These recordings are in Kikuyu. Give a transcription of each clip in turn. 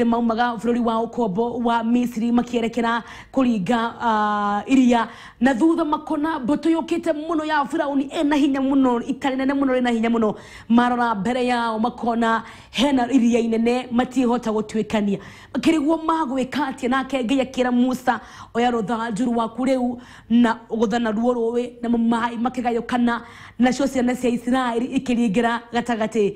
Maumaga bũrũri wa ũkombo wa Misiri makĩerekera kũringa iria, na thutha makona mbũtũ yũkĩte mũno ya Firauni ĩna hinya mũno, itarĩ nene mũno, rĩna hinya mũno. Marora mbere yao makona hena iria inene, matiĩhota gũtuĩkania, makĩrigwo magwĩka atĩa. Nake Ngai akĩra Musa, oya rũthanju rwaku rĩu na ũgũthana ruo rũĩ, namo maĩ makĩgayũkana, nacio ciana cia Isiraeli ikĩringĩra gatagatĩ,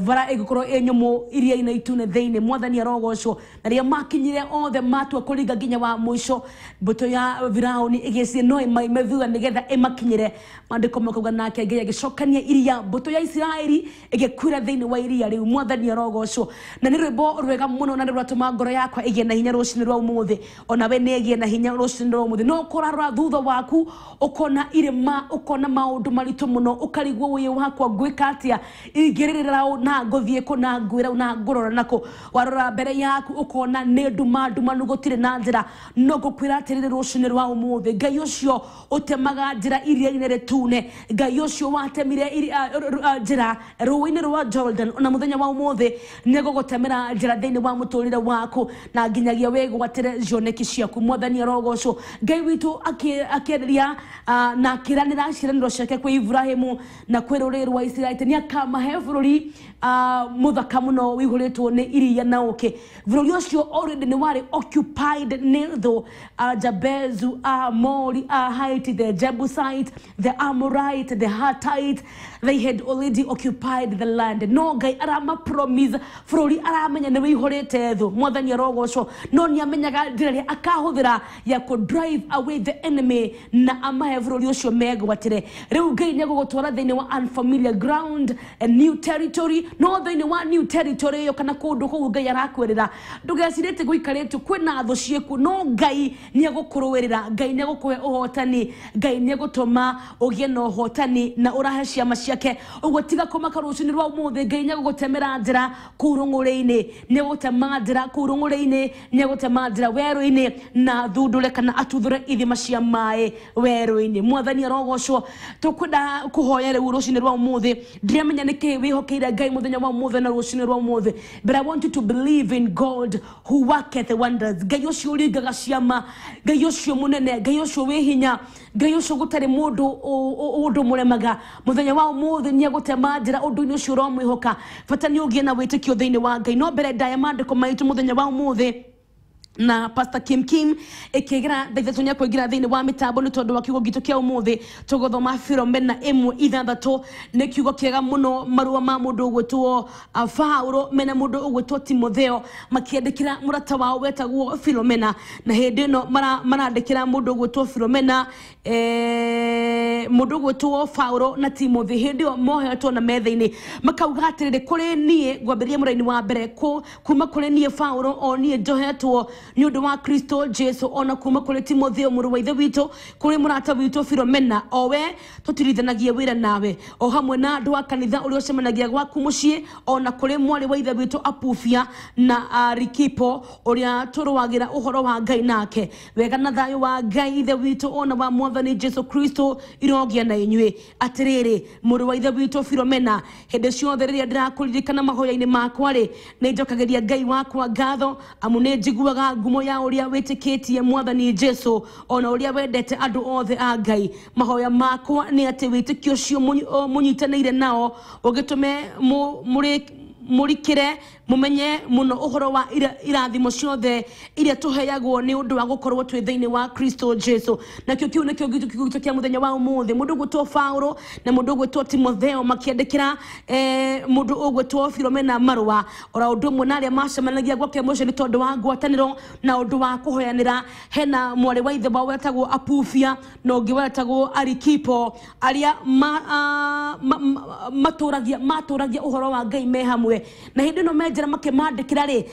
bara ĩgĩkorwo ĩ nyũmũ iria-inĩ itune thĩinĩ. Mwathani arogocwo. Na rĩrĩa makinyire othe matua kũringa nginya wa mũico, mbũtũ ya Firauni ĩgĩciria no ĩmaime thutha nĩgetha ĩmakinyĩre. Maandĩko makauga nake Ngai agĩcokania iria, mbũtũ ya Isiraeli ĩgĩkuĩra thĩinĩ wa iria rĩu. Mwathani arogocwo. Na nĩ rwĩmbo rwega mũno, na nĩ rwatũma ngoro yakwa ĩgĩe na hinya rũcinĩ rwa ũmũthĩ. Ona we nĩ ĩgĩe na hinya rũcinĩ rwa ũmũthĩ. No ũkũrarora thutha waku ũkona irĩma, ũkona maũndũ maritũ mũno, ũkarigwo ũyũ wakwa ngwĩka atĩa, ingĩrĩrĩra ũ na ngũthiĩ kũ na ngwĩra ũ na ngũrora nakũ. Warora mbere yaku ũkona nĩ nduma ndumanu, gũtirĩ na njĩra. No ngũkwĩra atĩrĩrĩ rũcinĩ rwa ũmũthĩ, Ngai ũcio ũtemaga njĩra iria-inĩ rĩtune, Ngai ũcio watemire njĩra rũĩ-inĩ rwa Jordan, ona mũthenya wa ũmũthĩ nĩ egũgũtemera njĩra thĩinĩ wa mũtũrĩre waku na nginyagia wĩgwatĩre cioneki ciaku. Mwathani arogocwo. Ngai witũ akĩarĩria na akĩranĩra ciĩranĩro ciake kwĩ Ibrahimu na kwĩ rũrĩrĩ rwa Isiraeli nĩ akamahe bũrũri mũthaka mũno wĩihũrĩtwo nĩ iria na ũkĩ. Bũrũri ũcio already nĩ warĩ occupied nĩ thũ, Jabezu, Amori, Ahite, the Jebusite, the Amorite, the Hittite. They had already occupied the land. No Ngai arama promise bũrũri aramenya nĩ wĩihũrĩte thũ. Mwathani arogocwo. No nĩ amenyaga njĩra ĩrĩa akahũthĩra ya kũ drive away the enemy na amahe bũrũri ũcio megwatĩre. Rĩu Ngai nĩ egũgũtwara thĩinĩ wa unfamiliar ground, a new territory. No thĩinĩ wa new territory ĩyo kana kũndũ kũu Ngai arakwĩrĩra, ndũgecirĩte gũikarĩte kwĩna thũ ciĩkuo, no Ngai nĩ egũkũrũĩrĩra. Ngai nĩ egũkũhe ũhotani. Ngai nĩ egũtũma ũgĩe na ũhotani na ũrahe ciama ciake. Ũguo tiga kũmaka rũcinĩ rwa ũmũthĩ, Ngai nĩ egũgũtemera njĩra kũu rũng'ũrĩ-inĩ, nĩ egũtema njĩra kũu rũng'ũrĩ-inĩ, nĩ egũtema njĩra werũ-inĩ na thundũre kana atuthũre ithima cia maĩ werũ-inĩ. Mwathani arogocwo. Tũkwenda kũhoya rĩu rũcinĩ rwa ũmũthĩ. Ndiramenya nĩkĩ wĩhokeire Ngai mũthenya wa ũmũthĩ na rũcinĩ rwa ũmũthĩ, but I want you to believe in God who worketh wonders. Ngai ũcio ũringaga ciama, Ngai ũcio mũnene, Ngai ũcio wĩ hinya, Ngai ũcio gũtarĩ mũndũ ũndũ mũremaga, mũthenya wa ũmũthĩ nĩ egũtema njĩra ũndũ-inĩ ũcio ũramwĩhoka. Bata nĩ ũgĩe na wĩtĩkio thĩinĩ wa Ngai. No mbere ndaya maandĩko maitũ mũthenya wa ũmũthĩ na Pastor Kim Kim ĩkĩgera thaa 3 nĩ ekũingĩra thĩinĩ wa mĩtambo nĩ tondũ wa kiugo gitũ kĩa ũmũthĩ. Tũgũthoma Filomena 1:6. Nĩ kiugo kĩega mũno, marũa ma mũndũ ũgwĩtwo Paulo mena mũndũ ũgwĩtwo Timotheo makĩandĩkĩra mũrata wao wetagwo Filomena. Na hĩndĩ ĩno marandĩkĩra mũndũ ũgwĩtwo Filomena, mũndũ ũgwĩtwo Paulo na Timothy hĩndĩ ĩyo mohetwo na metha-inĩ, makauga atĩrĩrĩ, kũrĩ niĩ, ngwambĩrĩria mũraini wa mbere, kuma kũrĩ niĩ Paulo, o niĩ njohetwo nĩ ũndũ wa Kristo Jesu, ona kuma kũrĩ Timotheo mũrũ wa ithe witũ, kũrĩ mũrata witũ Filomena, o we tũtirithanagia wĩra nawe, o hamwe na andũ a kanitha ũrĩa ũcemanagia gwaku mũciĩ, ona kũrĩ mwarĩ wa ithe witũ Apufia na Arikipo ũrĩa tũrũagĩra ũhoro wa Ngai nake. Wega na thayũ wa Ngai ithe witũ ona wa Mwathani Jesu Kristo irogĩa na inyuĩ. Atĩrĩrĩ, mũrũ wa ithe witũ Filomena, hĩndĩ ciothe rĩrĩa ndĩrakũririkana mahoya-inĩ makwa rĩ, nĩ njokagĩria Ngai wakwa ngatho, amu nĩ njiguaga ngumo ya ũrĩa wĩtĩkĩtie Mwathani Jesu ona ũrĩa wendete andũ othe a Ngai. Mahoya makwa nĩ atĩ wĩtĩkio ũcio mũnyitanĩire nao ũgĩtũme mũrikĩre mũmenye mũno ũhoro wa irathimo ciothe iria tũheagwo nĩ ũndũ wa gũkorwo twĩ thĩinĩ wa Kristo Jesu. Nakĩo kĩu nĩkĩo kiugo gitũ kĩa mũthenya wa ũmũthĩ. Mũndũ ũgwĩtwo Paulo na mũndũ ũgwĩtwo Timotheo makĩandĩkĩra mũndũ ũgwĩtwo Filomena marũa, ora ũndũ ũmwe na arĩa macemanagia gwake mũciĩ nĩ tondũ wa ngwatanĩro na ũndũ wa kũhoyanĩra. Hena mwarĩ wa ithe wao wetagwo Apufia na ũngĩ wetagwo Arikipo, arĩa matũragia ũhoro wa Ngai me hamwe. Na hĩndĩ ĩno me njĩra makĩmandĩkĩra rĩ,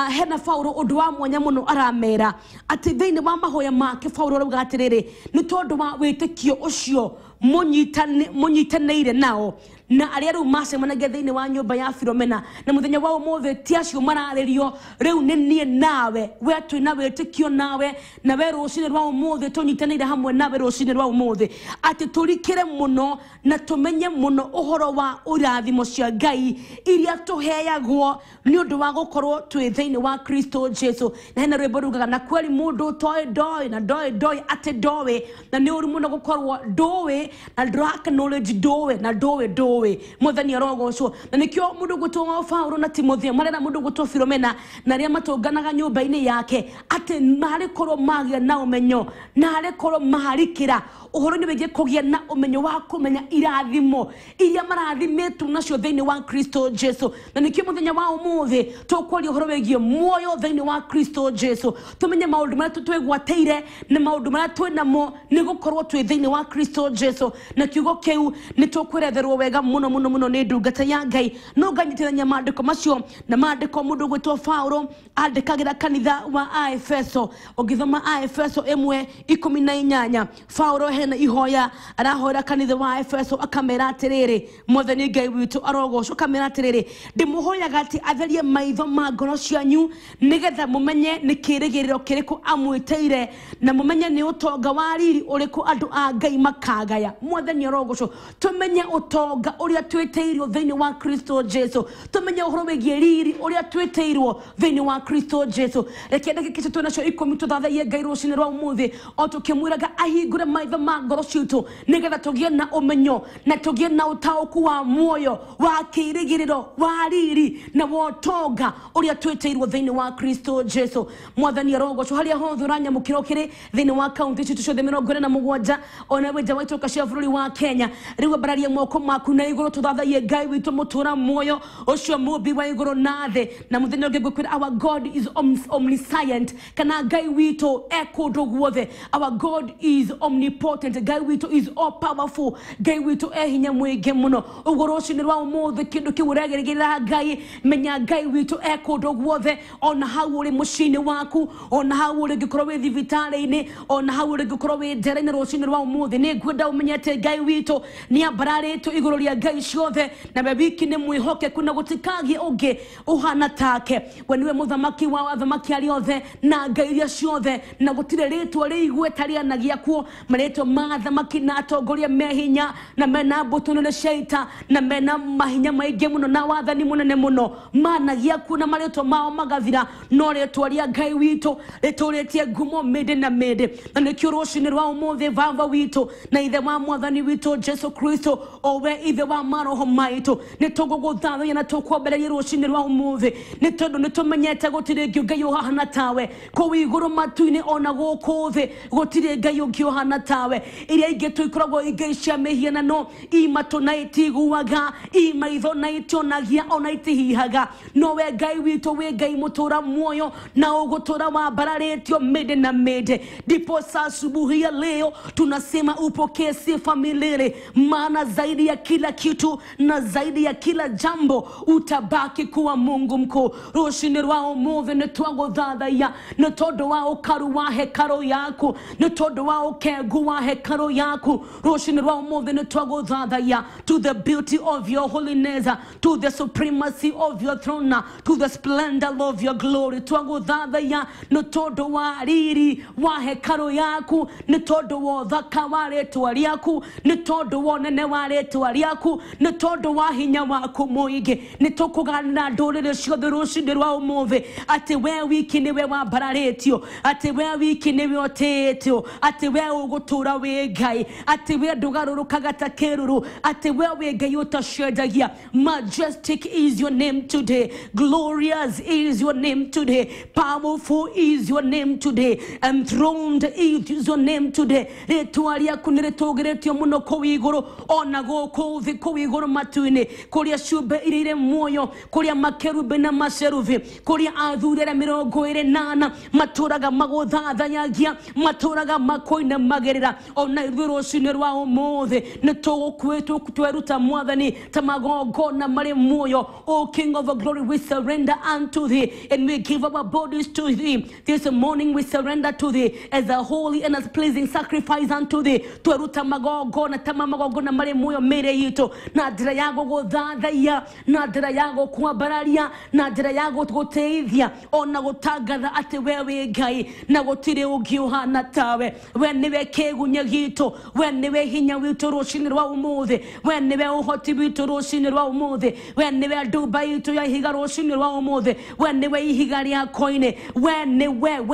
hena Paulo ũndũ wa mwanya mũno aramera atĩ thĩinĩ wa mahoya make Paulo arauga atĩrĩrĩ, nĩ tondũ wa wĩtĩkio ũcio mũnyitanĩire nao Na arĩa rĩu macemanagia thĩinĩ wa nyũmba ya Filomena na mũthenya wa ũmũthĩ ti acio mararĩrio, rĩu nĩ niĩ nawe, we twĩna wĩtĩkio nawe, na we rũcinĩ rwa ũmũthĩ tũnyitanĩire hamwe nawe rũcinĩ rwa ũmũthĩ atĩ tũrikĩre mũno na tũmenye mũno ũhoro wa irathimo cia Ngai iria tũheagwo nĩ ũndũ wa gũkorwo twĩ thĩinĩ wa Kristo Jesu. Na hena rwĩmbo rugaga na kweli mũndũ ũtoĩ ndoĩ na ndoĩ ndoĩ atĩ ndoĩ, na nĩ ũru mũno gũkorwo ndũĩ na ndũra acknowledge ndũĩ na ndũĩ ndũĩ. Mwathani arogocwo. Na nĩkĩo mũndũ ũgwĩtwo Paulo na Timotheo marera mũndũ ũgwĩtwo Filomena na arĩa matũnganaga nyũmba-inĩ yake atĩ marĩ korwo magĩa na ũmenyo na arĩ korwo marikĩra ũhoro-inĩ wĩgiĩ kũgĩa na ũmenyo wa kũmenya irathimo iria marathimĩtwo nacio thĩinĩ wa Kristo Jesu. Na nĩkĩo mũthenya wa ũmũthĩ tũkwaria ũhoro wĩgiĩ muoyo thĩinĩ wa Kristo Jesu, tũmenye maũndũ marĩa twĩgwatĩire na maũndũ marĩa twĩnamo nĩ gũkorwo twĩ thĩinĩ wa Kristo Jesu. Na kiugo kĩu nĩ tũkweretherwo wega mũno mũno mũno nĩ ndungata ya Ngai. No nganyitithania maandĩko macio na maandĩko mũndũ ũgwĩtwo Paulo andĩkagĩra kanitha wa Aefeso. Ũngĩthoma Aefeso 1:18, Paulo hena ihoya arahoera kanitha wa Efeso akamera atĩrĩrĩ, Mwathani Ngai witũ arogocwo, akamera atĩrĩrĩ, ndĩmũhoyaga atĩ atherie maitho ma ngoro cianyu nĩgetha mũmenye nĩ kĩĩrĩgĩrĩro kĩrĩkũ amwĩtĩire na mũmenye nĩ ũtonga wa riri ũrĩkũ andũ a Ngai makagaya. Mwathani arogocwo. Tũmenye ũtonga ũrĩa twĩtĩirwo thĩinĩ wa Kristo Jesu, tũmenye ũhoro wĩgiĩ riri ũrĩa twĩtĩirwo thĩinĩ wa Kristo Jesu. Reke ndagĩka icio twĩnacio 10 tũthathaiye Ngai rũcinĩ rwa ũmũthĩ o tũkĩmwĩraga ahingũre maitho ma ngoro citũ nĩgetha tũgĩe na ũmenyo na tũgĩe na ũtaũku wa muoyo wa kĩĩrĩgĩrĩro wa riri na wa ũtonga ũrĩa twĩtĩirwo thĩinĩ wa Kristo Jesu. Mwathani arogocwo. Harĩa hothe ũranyamũkĩra ũkĩrĩ thĩinĩ wa kaunti citũ ciothe 47 ona wĩ nja wa itũka cia bũrũri wa Kenya, rĩu ambararia moko maku na igũrũ tũthathaiye Ngai witũ mũtũra muoyo ũcio mũmbi wa igũrũ na thĩ. Na mũthenya ũngĩ ngũkwĩra our God is omniscient, kana Ngai witũ e kũndũ guothe. Our God is omnipotent, Ngai witũ is all powerful, Ngai witũ e hinya mũingĩ mũno. Ũguo rũcinĩ rwa ũmũthĩ kĩndũ kĩu ũregerera Ngai, menya Ngai witũ e kũndũ guothe, ona hau ũrĩ mũciĩ-inĩ waku, ona hau ũrĩ ũngĩkorwo wĩ thibitarĩ-inĩ, ona hau ũrĩ ũngĩkorwo wĩ njera-inĩ rũcinĩ rwa ũmũthĩ, nĩ ngwenda ũmenye atĩ Ngai witũ nĩ ambararĩtwo igũrũ rĩa ngai ciothe, na we wiki nĩ mwĩhokeku na gũtikagĩe ũngĩ ũhana take. We nĩwe mũthamaki wa athamaki arĩa othe na ngai iria ciothe, na gũtirĩ rĩtwa rĩ igweta rĩanagia kuo marĩtwa ma athamaki na atongoria me hinya na mena mbũtũ nene cia ita na mena mahinya maingĩ mũno na wathani mũnene mũno managia kuo na marĩtwa mao magathira, no rĩtwa rĩa Ngai witũ rĩtũrĩtie ngumo mĩndĩ na mĩndĩ. Na nĩkĩo rũcinĩ rwa ũmũthĩ baba witũ na ithe wa mwathani witũ Jesu Kristo, o we ithe wa maroho maitũ, nĩ tũgũgũthathaiya na tũkwambĩrĩria rũcinĩ rwa ũmũthĩ nĩ tondũ nĩ tũmenyete gũtirĩ ũngĩ Ngai ũhana tawe kũu igũrũ matu-inĩ ona gũkũ thĩ gũtirĩ Ngai ũngĩ ũhana tawe. Iria ingĩ tũikoragwo ngai cia mĩhianano, i matũ na itiguaga, i maitho na itionagia ona itihihaga, no we Ngai witũ wĩ Ngai mũtũra muoyo na ũgũtũra wambararĩtio mĩndĩ na mĩndĩ. Ndiposa asubuhi ya leo tunasema upokee sifa milele, maana zaidi ya kila kitu na zaidi ya kila jambo utabaki kuwa Mungu mkuu. Rũcinĩ rwa ũmũthĩ nĩ twagũthathaiya nĩ tondũ wa ũkaru wa hekarũ yaku, nĩ tondũ wa ũkengu wa hekarũ yaku. Rũcinĩ rwa ũmũthĩ nĩ twagũthathaiya to the beauty of your holiness, to the supremacy of your throne, to the splendor of your glory. Twagũthathaiya nĩ tondũ wa riri wa hekarũ yaku, nĩ tondũ wa ũthaka wa rĩtwa rĩaku, nĩ tondũ wa ũnene wa rĩtwa rĩaku, nĩ tondũ wa hinya waku mũingĩ. Nĩ tũkũganĩra ndũrĩrĩ ciothe rũcinĩ rwa ũmũthĩ atĩ we wiki nĩwe wambararĩtio, atĩ we wiki nĩwe ũtĩĩtio, atĩ we ũgũtũũra wĩ Ngai, atĩ we ndũgarũrũkaga ta kĩruru, atĩ we wĩ Ngai ũtacenjagia. Majestic is your name today, glorious is your name today, powerful is your name today, enthroned is your name today. Rĩtwa rĩaku nĩ rĩtũgĩrĩtio mũno kũu igũrũ ona gũkũ thĩ, kũu igũrũ matu-inĩ, kũrĩa ciũmbe iria irĩ muoyo, kũrĩa makerubi na macerubi, kũrĩa athuri arĩa 24 matũraga magũthathayagia, matũraga makoinamagĩrĩra. Ona ithuĩ rũcinĩ rwa ũmũthĩ nĩ tũgũkuĩtwo tweruta Mwathani ta magongona marĩ muoyo. O King of glory, we surrender unto thee and we give our bodies to thee. This morning we surrender to thee as a holy and as pleasing sacrifice unto thee. Tweruta magongona ta magongona marĩ muoyo mĩĩrĩ itũ. citũ na njĩra ya gũgũthathaiya, na njĩra ya gũkwambararia, na njĩra ya gũgũtĩithia ona gũtangatha atĩ we wĩ Ngai na gũtirĩ ũngĩ ũhana tawe. We nĩwe kĩgunyĩ gitũ, we nĩwe hinya witũ rũcinĩ rwa ũmũthĩ, we nĩwe ũhoti witũ rũcinĩ rwa ũmũthĩ, we nĩwe ndumba itũ ya ihiga rũcinĩ rwa ũmũthĩ, we nĩwe ihiga rĩa koine, we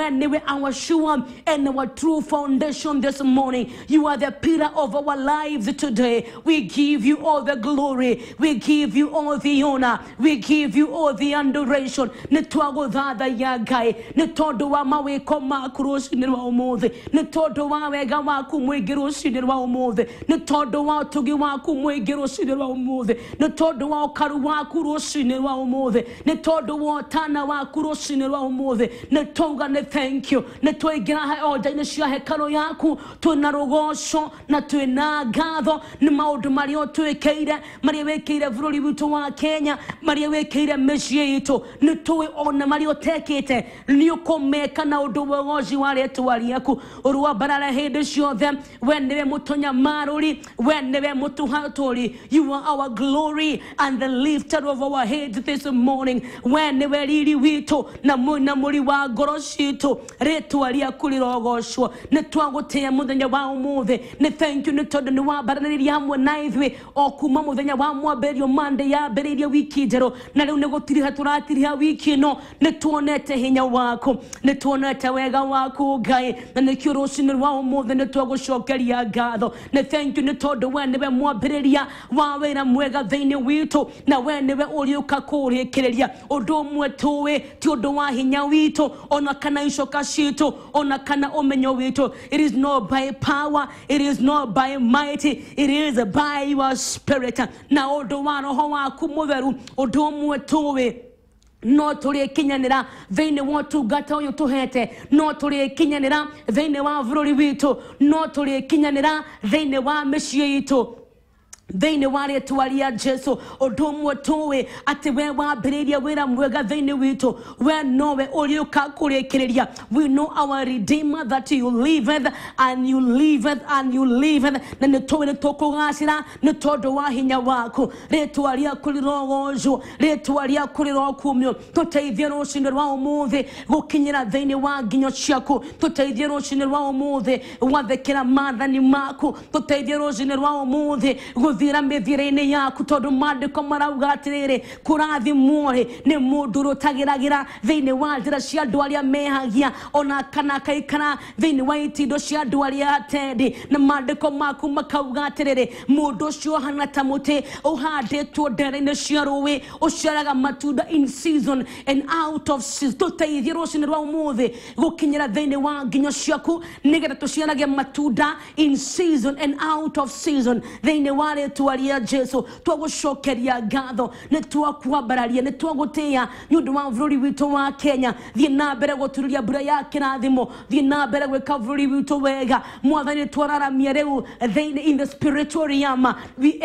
nĩwe our sure and our true foundation this morning. You are the pillar of our lives today. We give you all the glory, we give you all the honor, we give you all the adoration. Nĩ twagũthathaiya Ngai nĩ tondũ wa mawĩko maku rũcinĩ rwa ũmũthĩ, nĩ tondũ wa wega waku mũingĩ rũcinĩ rwa ũmũthĩ, nĩ tondũ wa ũtugi waku mũingĩ rũcinĩ rwa ũmũthĩ, nĩ tondũ wa ũkaru waku rũcinĩ rwa ũmũthĩ, nĩ tondũ wa ũtana waku rũcinĩ rwa ũmũthĩ. Nĩ twauga nĩ thank you. Nĩ twaingĩra onja-inĩ cia hekarũ yaku twĩna rũgoco na twĩna ngatho nĩ maũndũ marĩa ũtwĩkĩire, marĩa wĩkĩire bũrũri witũ wa Kenya, marĩa wĩkĩire mĩciĩ itũ. Nĩ tũĩ ona marĩa ũtekĩte nĩ ũkũmeka na ũndũ wa ũgoci wa rĩtwa rĩaku. Ũrwambarara hĩndĩ ciothe. We nĩwe mũtũnyamarũri, we nĩwe mũtũhatũri. You are our glory and the lifter of our heads this morning. We nĩwe riri witũ na mũinamũri wa ngoro citũ. Rĩtwa rĩaku rĩrogocwo. Nĩ twagũtĩĩa mũthenya wa ũmũthĩ. Nĩ thank you nĩ tondũ nĩ wambaranĩria hamwe na ithuĩ o kuma mũthenya wa mwambĩrĩrio, Monday yambĩrĩirie wiki njerũ, na rĩu nĩ gũtiriha tũratiriha wiki ĩno. Nĩ tuonete hinya waku, nĩ tuonete wega waku Ngai, na nĩkĩo rũcinĩ rwa ũmũthĩ nĩ twagũcokeria ngatho. Nĩ thank you nĩ tondũ we nĩwe mwambĩrĩria wa wĩra mwega thĩinĩ witũ, na we nĩwe ũrĩũka kũũrĩkĩrĩria. Ũndũ ũmwe tũĩ ti ũndũ wa hinya witũ ona kana icoka citũ ona kana ũmenyo witũ. It is not by power, it is not by might, it is by your spirit, na ũndũ wa roho waku mũtheru. Ũndũ ũmwe tũĩ, no tũrĩkinyanĩra thĩinĩ wa ũtungata ũyũ tũhete, no tũrĩkinyanĩra thĩinĩ wa bũrũri witũ, no tũrĩkinyanĩra thĩinĩ wa mĩciĩ itũ thĩinĩ wa rĩtwa rĩa Jesu. Ũndũ ũmwe tũĩ atĩ we wambĩrĩirie wĩra mwega thĩinĩ witũ, we nowe ũrĩũka kũrĩkĩrĩria. We know our redeemer, that you liveth and you liveth and you liveth, na nĩ tũĩ nĩ tũkũgacĩra nĩ tondũ wa hinya waku. Rĩtwa rĩaku rĩrogocwo, rĩtwa rĩaku rĩrokumio. Tũteithie rũcinĩ rwa ũmũthĩ gũkinyĩra thĩinĩ wa nginyo ciaku. Tũteithie rũcinĩ rwa ũmũthĩ gwathĩkĩra maathani maku. Tũteithie rũcinĩ rwa ũmũthĩ gũthiĩra mĩthiĩre-inĩ yaku, tondũ maandĩko marauga atĩrĩrĩ, kũrathimwo-rĩ nĩ mũndũ ũrũtagĩragĩra thĩinĩ wa njĩra cia andũ arĩa mehagia, ona kana akaikara thĩinĩ wa itindo cia andũ arĩa atendi. Na maandĩko maku makauga atĩrĩrĩ, mũndũ ũcio ũhana ta mũtĩ ũhandĩtwo ndere-inĩ cia rũĩ, ũciaraga matunda in season and out of season. Tũteithie rũcinĩ rwa ũmũthĩ gũkinyĩra thĩinĩ wa nginyo ciaku, nĩgetha tũciarage matunda in season and out of season thĩinĩ wa rĩtwa rĩa Jesu. Twagũcokeria ngatho, nĩ twakwambararia, nĩ twagũtĩĩa nĩ ũndũ wa bũrũri witũ wa Kenya. Thiĩ na mbere gũturĩria mbura ya kĩrathimo, thiĩ na mbere gwĩka bũrũri witũ wega, Mwathani. Twararamia rĩu thĩinĩ in the spiritual realm. We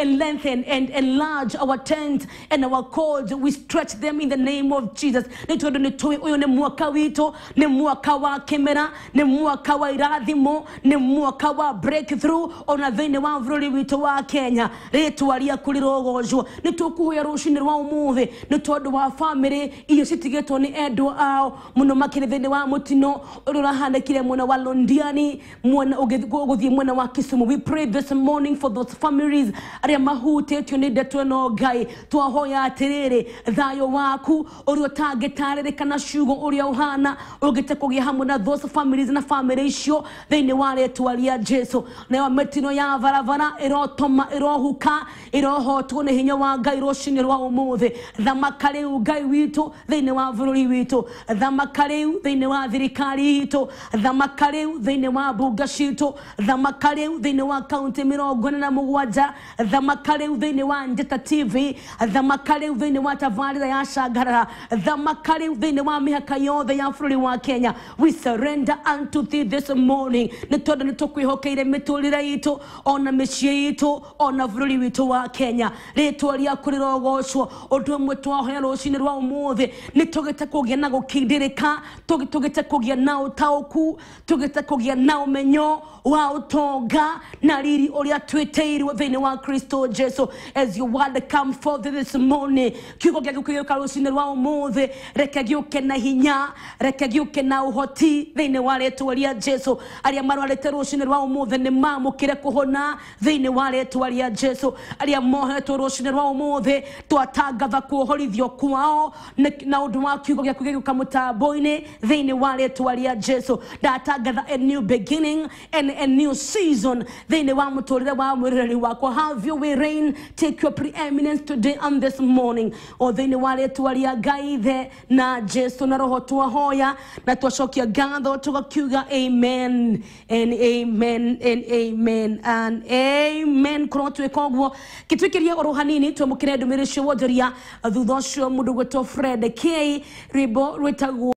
lengthen and enlarge our tent and our cords, we stretch them in the name of Jesus, nĩ tondũ nĩ tũĩ ũyũ nĩ mwaka witũ, nĩ mwaka wa kĩmera, nĩ mwaka wa irathimo, nĩ mwaka wa breakthrough ona thĩinĩ wa bũrũri witũ wa Kenya. Rĩtwa rĩaku rĩrogocwo. Nĩ tũkũhoya rũcinĩ rwa ũmũthĩ nĩ tondũ wa bamĩrĩ iria citigĩtwo nĩ endwa ao, mũno makĩria thĩinĩ wa mũtino ũrĩa ũrahanĩkire mwena wa Londiani, mwena ũgĩthiĩ mwena wa Kisumu. We pray this morning for those families arĩa mahutĩtio nĩ ndeto ĩno. Ngai, twahoya atĩrĩrĩ, thayũ waku ũrĩa ũtangĩtarĩrĩka na ciugo ũrĩa ũhana ũngĩte kũgĩa hamwe na those families na famĩlĩ icio thĩinĩ wa rĩtwa rĩa Jesu. Nayo mĩtino ya barabara ĩrotoma, ĩrohuka, ĩrohotwo nĩ hinya wa Ngai rũcinĩ rwa ũmũthĩ. Thamaka rĩu, Ngai witũ, thĩinĩ wa bũrũri witũ. Thamaka rĩu thĩinĩ wa thirikari itũ. Thamaka rĩu thĩinĩ wa mbunge citũ. Thamaka rĩu thĩinĩ wa kaunti 47. Thamaka rĩu thĩinĩ wa Njata TV. Thamaka rĩu thĩinĩ wa tabarĩra ya Cangarara. Thamaka rĩu thĩinĩ wa mĩhaka yothe ya bũrũri wa Kenya. We surrender unto thee this morning, nĩ tondũ nĩ tũkwĩhokeire mĩtũrĩre itũ ona mĩciĩ itũ. Witũ ona bũrũri witũ wa Kenya, rĩtwa rĩaku rĩrogocwo. Ũndũ ũmwe twahoya rũcinĩ rwa ũmũthĩ nĩ tũgĩte kũgĩa na gũkindĩrĩka, tũgĩte kũgĩa na ũtaũku, tũgĩte kũgĩa na ũmenyo wa ũtonga na riri ũrĩa twĩtĩirwo thĩinĩ wa Kristo Jesu. As your word come forth this morning, kiugo gĩaku kĩgĩũka rũcinĩ rwa ũmũthĩ, reke gĩũke na hinya, reke gĩũke na ũhoti thĩinĩ wa rĩtwa rĩa Jesu. Arĩa marwarĩte rũcinĩ rwa ũmũthĩ nĩ mamũkĩre kũhona thĩinĩ wa rĩtwa rĩa Jesu. Arĩa mohetwo rũcinĩ rwa ũmũthĩ twatangatha kuohorithio kwao na ũndũ wa kiugo gĩaku gĩgĩũka mũtambo-inĩ thĩinĩ wa rĩtwa rĩa Jesu. Ndatangatha a new beginning and a new season thĩinĩ wa mũtũrĩre wa mwĩrĩrĩri wakwa. Have your way, reign, take your preeminence today and this morning. O thĩinĩ wa rĩtwa rĩa Ngai Ithe na Jesu na Roho twahoya na twacokia ngatho tũgakiuga amen and amen and amen and amen. Korwo twĩka ũguo gĩtwĩkĩrie oro hanini twamũkĩre ndũmĩrĩri cia wonjoria. Thutha ũcio mũndũ gwĩtwo Fred K rwĩmbo rwĩtagwo